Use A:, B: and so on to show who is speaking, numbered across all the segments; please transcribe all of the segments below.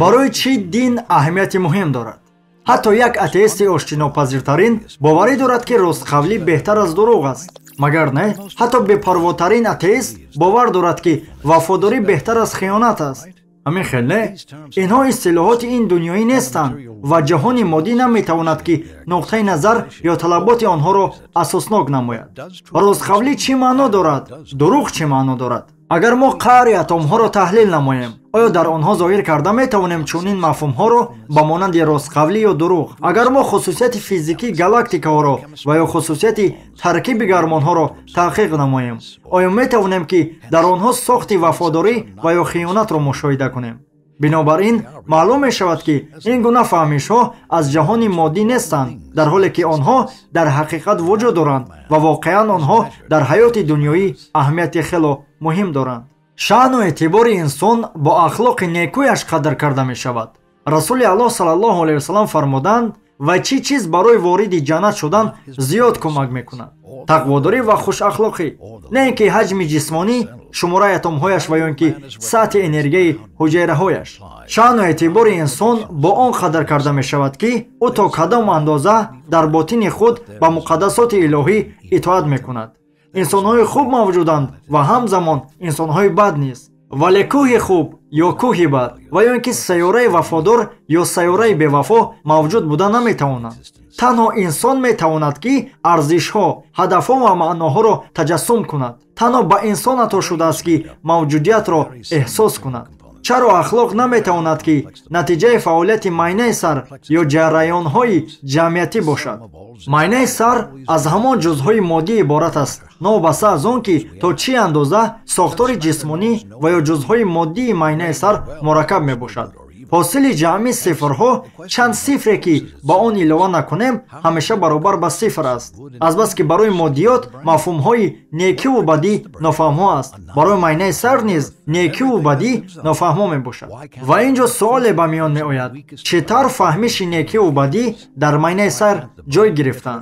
A: Барои чӣ дин аҳамияти муҳим дорад? Ҳатто як атеисти оштинопазиртарин боварӣ дорад, ки ростқавлӣ беҳтар аз дурӯғ аст. Магар не? Ҳатто бепарвотарин атеист бовар дорад, ки вафодорӣ беҳтар аз хиёнат аст. Ҳамин хел не? Инҳо истилоҳоти ин дунёӣ нестанд ва ҷаҳони моддӣ наметавонад, ки нуқтаи назар ё талаботи онҳоро асоснок намояд. Ростқавлӣ чӣ маъно дорад? Дурӯғ чӣ маъно дорад? Агар мо қаъри атомҳоро таҳлил намоем, оё дар онҳо зоҳир карда метавонем чунин мафҳумҳоро ба монанди ростқавлӣ ё дурӯғ? Агар мо хусусияти физикии галактикаҳоро ва ё хусусияти таркиби гармонҳоро таҳқиқ намоем, оё метавонем, ки дар онҳо сохти вафодорӣ ва ё хиёнатро мушоҳида кунем? Бинобар ин маълум мешавад, ки ин гуна фаҳмишҳо аз ҷаҳони моддӣ нестанд, дар ҳоле ки онҳо дар ҳақиқат вуҷуд доранд ва воқеан онҳо дар ҳаёти дунёӣ аҳамияти хело муҳим доранд. Шаъну эътибори инсон бо ахлоқи некӯяш қадр карда мешавад. Расули Аллоҳ саллаллоҳу алайҳи васаллам фармуданд: ва чӣ чиз барои вориди ҷаннат шудан зиёд кӯмак мекунад? Тақводорӣ ва хушахлоқӣ, на ин ки ҳаҷми ҷисмонӣ, шумораи атомҳояш ва ё ин ки сатҳи энергияи ҳуҷайраҳояш. Шаъну эътибори инсон бо он қадр карда мешавад, ки ӯ то кадом андоза дар ботини худ ба муқаддасоти илоҳӣ итоат мекунад. Инсонҳои хуб мавҷуданд ва ҳамзамон инсонҳои бад низ. Вале кӯҳи хуб ё кӯҳи бад ва ё ин ки сайёраи вафодор ё сайёраи бевафо мавҷуд буда наметавонанд. Танҳо инсон метавонад, ки арзишҳо, ҳадафҳо ва маъноҳоро таҷассум кунад. Танҳо ба инсон ато шудааст, ки мавҷудиятро эҳсос кунад. Чаро ахлоқ наметавонад, ки натиҷаи фаъолияти майнаи сар ё ҷараёнҳои ҷамъиятӣ бошад? Майнаи сар аз ҳамон ҷузъҳои моддӣ иборат аст, новобаста аз он ки то чӣ андоза сохтори ҷисмонӣ ва ё ҷузъҳои моддии майнаи сар мураккаб мебошад. Ҳосили ҷамъи сифрҳо чанд сифре, ки ба он илова накунем, ҳамеша баробар ба сифр аст. Азбаски барои моддиёт мафҳумҳои некиву бадӣ нофаҳмо аст, барои майнаи сар низ некиву бадӣ нофаҳмо мебошад. Ва ин ҷо суоле ба миён меояд: чӣ тавр фаҳмиши некиву бадӣ дар майнаи сар ҷой гирифтанд?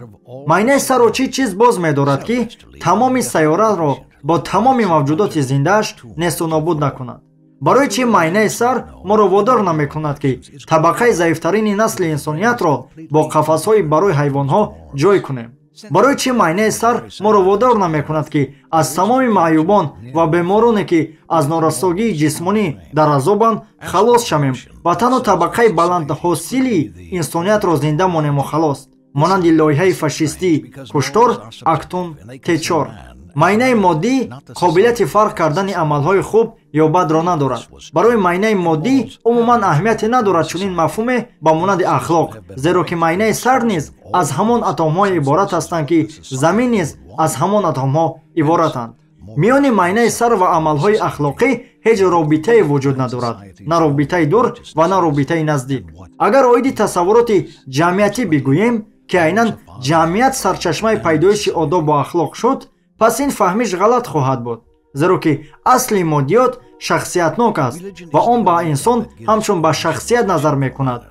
A: Майнаи сарро чӣ чиз боз медорад, ки тамоми сайёраро бо тамоми мавҷудоти зиндааш несту нобуд накунад? Барои чӣ майнаи сар моро водор намекунад, ки табақаи заифтарини насли инсониятро бо қафасҳои барои ҳайвонҳо ҷой кунем? Барои чӣ майнаи сар моро водор намекунад, ки аз тамоми маъюбон ва бемороне, ки аз норасогии ҷисмонӣ дар азобанд, халос шавем ва танҳо табақаи баландҳосили инсониятро зинда монему халос, монанди лоиҳаи фашистӣ куштор Актун Т4? Майнаи моддӣ қобилияти фарқ кардани амалҳои хуб ё бадро надорад. Барои майнаи моддӣ умуман аҳамияте надорад чунин мафҳуме ба монанди ахлоқ, зеро ки майнаи сар низ аз ҳамон атомҳо иборат ҳастанд, ки замин низ аз ҳамон атомҳо иборатанд. Миёни майнаи сар ва амалҳои ахлоқӣ ҳеҷ робитае вуҷуд надорад, на робитаи дур ва на робитаи наздик. Агар оиди тасаввуроти ҷамъиятӣ бигӯем, ки айнан ҷамъият сарчашмаи пайдоиши одобу ахлоқ шуд, пас ин фаҳмиш ғалат хоҳад буд, зеро ки асли моддиёт шахсиятнок аст ва он ба инсон ҳамчун ба шахсият назар мекунад,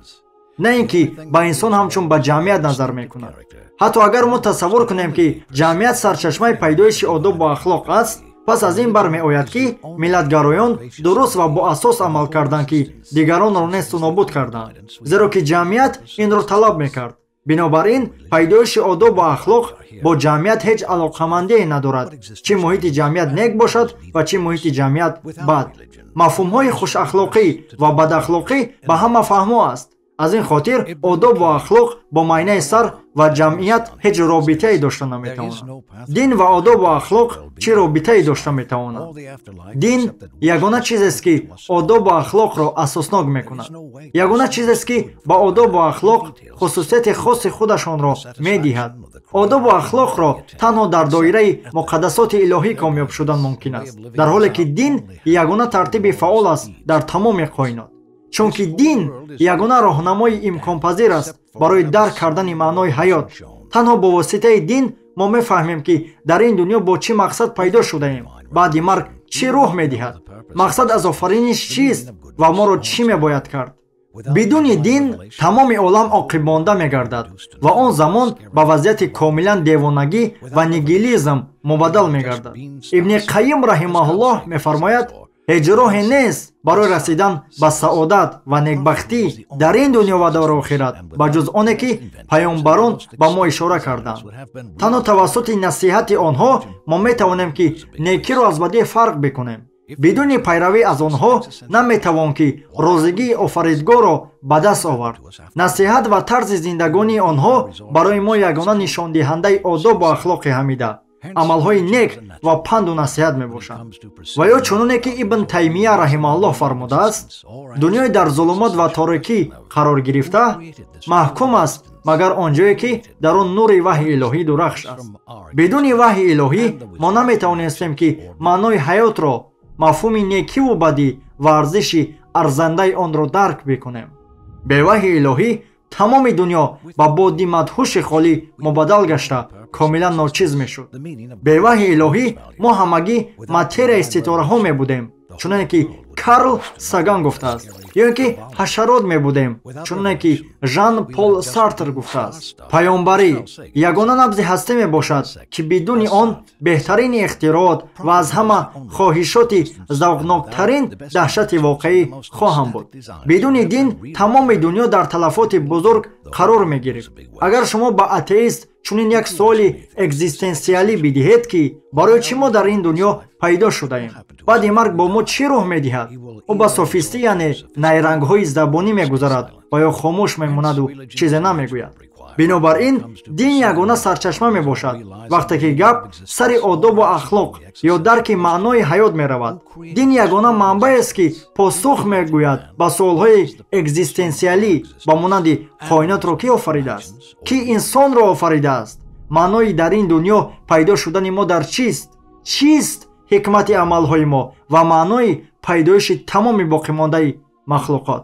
A: на ин ки ба инсон ҳамчун ба ҷамъият назар мекунад. Ҳатто агар мо тасаввур кунем, ки ҷамъият сарчашмаи пайдоиши одобу ахлоқ аст, пас аз ин бармеояд, ки миллатгароён дуруст ва боасос амал карданд, ки дигаронро несту нобуд карданд, зеро ки ҷамъият инро талаб мекард. Бинобар ин пайдоиши одобу ахлоқ бо ҷамъият ҳеҷ алоқамандие надорад, чӣ муҳити ҷамъият нек бошад ва чӣ муҳити ҷамъият бад. Мафҳумҳои хушахлоқӣ ва бадахлоқӣ ба ҳама фаҳмо аст. Аз ин хотир одобу ахлоқ бо майнаи сар ва ҷамъият ҳеҷ робитае дошта наметавонад. Дин ва одобу ахлоқ чӣ робитае дошта метавонад? Дин ягона чизест, ки одобу ахлоқро асоснок мекунад. Ягона чизест, ки ба одобу ахлоқ хусусияти хоси худашонро медиҳад. Одобу ахлоқро танҳо дар доираи муқаддасоти илоҳӣ комёб шудан мумкин аст, дар ҳоле ки дин ягона тартиби фаъол аст дар тамоми коинот. Чунки дин ягона роҳнамои имконпазир аст барои дарк кардани маънои ҳаёт. Танҳо бо воситаи дин мо мефаҳмем, ки дар ин дунё бо чӣ мақсад пайдо шудаем, баъди марг чӣ рӯҳ медиҳад, мақсад аз офариниш чист ва моро чӣ мебояд кард. Бидуни дин тамоми олам оқибмонда мегардад ва он замон ба вазъияти комилан девонагӣ ва нигилизм мубаддал мегардад. Ибни Қайим раҳимаҳуллоҳ мефармояд: Ҳеҷ роҳе нест барои расидан ба саодат ва некбахтӣ дар ин дунё ва дар охират, ба ҷуз оне ки паёмбарон ба мо ишора карданд. Танҳо тавассути насиҳати онҳо мо метавонем ки некиро аз бадӣ фарқ бикунем. Бидуни пайравӣ аз онҳо наметавон ки розигии офаридгорро ба даст овард. Насиҳат ва тарзи зиндагонии онҳо барои мо ягона нишондиҳандаи одобу ахлоқи ҳамида, амалҳои нек ва панду насиҳат мебошанд. Ва ё чуноне ки Ибн Таймия раҳимааллоҳ фармудааст, дунёи дар зулумот ва торикӣ қарор гирифта маҳкум аст, магар он ҷое ки дар он нури ваҳйи илоҳӣ дурахш аст. Бидуни ваҳйи илоҳӣ мо наметавонистем ки маънои ҳаётро, мафҳуми некиву бадӣ ва арзиши арзандаи онро дарк бикунем. Бе ваҳйи илоҳӣ тамоми дунё ба боди мадҳуши холӣ мубаддал гашта комилан ночиз мешуд. Бе ваҳйи илоҳӣ мо ҳамагӣ материяи ситораҳо мебудем, чуноне ки Карл Саган гуфтааст, ё ин ки ҳашарот мебудем, чуноне ки Жан Пол Сартр гуфтааст. Паёмбарӣ ягона набзи ҳастӣ мебошад, ки бидуни он беҳтарини ихтироот ва аз ҳама хоҳишоти завқноктарин даҳшати воқеӣ хоҳам буд. Бидуни дин тамоми дунё дар талафоти бузург қарор мегирифт. Агар шумо ба атеист чунин як суоли экзистенсиалӣ бидиҳед, ки барои чӣ мо дар ин дунё пайдо шудаем, баъди марг бо мо чӣ рӯҳ медиҳад, ӯ ба софистӣ, яъне найрангҳои забонӣ мегузарад ва ё хомӯш мемонаду чизе намегӯяд. Бинобар ин дин ягона сарчашма мебошад вақте ки гап сари одобу ахлоқ ё дарки маънои ҳаёт меравад. Дин ягона манбаест, ки посух мегӯяд ба суолҳои экзистенсиалӣ ба монанди коинотро кӣ офаридааст, кӣ инсонро офаридааст, маънои дар ин дунё пайдо шудани мо дар чист, чист ҳикмати амалҳои мо ва маънои пайдоиши тамоми боқимондаи махлуқот.